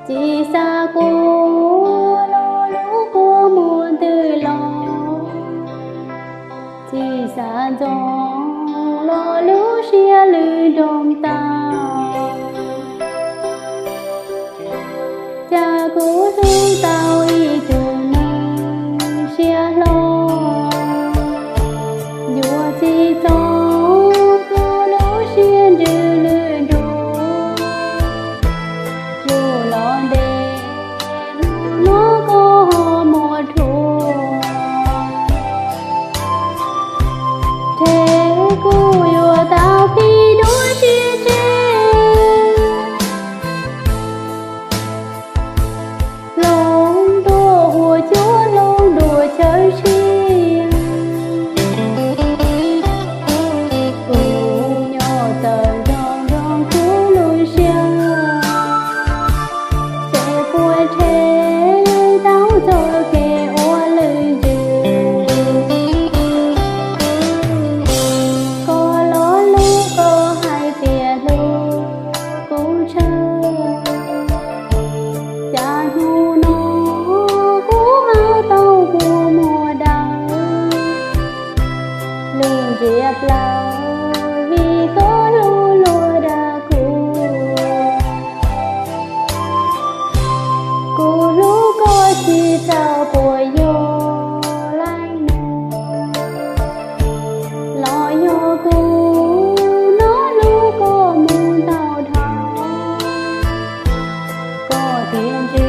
Tsis xav quaj los lub kua muag ntws los, tsis xav ntxoov los lub siab lwj nroo tag. Cas kuv hlub tau ib tug neeg siab hlob, yuav tsis txog kuv lub siab ntsws lwj nroo. Lub los ntev, lub no koj ho muaj rhuav, rhe kuv yuav tau pib dua siab tseg. Hloov dua ua cuab hloov dua chaw siab, kuv nyob tawm nrog nrog kuv lub siab, ces puas rhe tau txoj kev ua lwj ntsws. Koj los lub koj hais tias hlub kuv tshaj, cas hnub no kuv ho tau kua muag dawb, lub ntsiab plawv vim koj hlub luag dag kuv. Kuv hlub koj tsis txhaum puas yog leej nus, los yog kuv no hlub koj mus ntau dhau, koj thiaj ntsia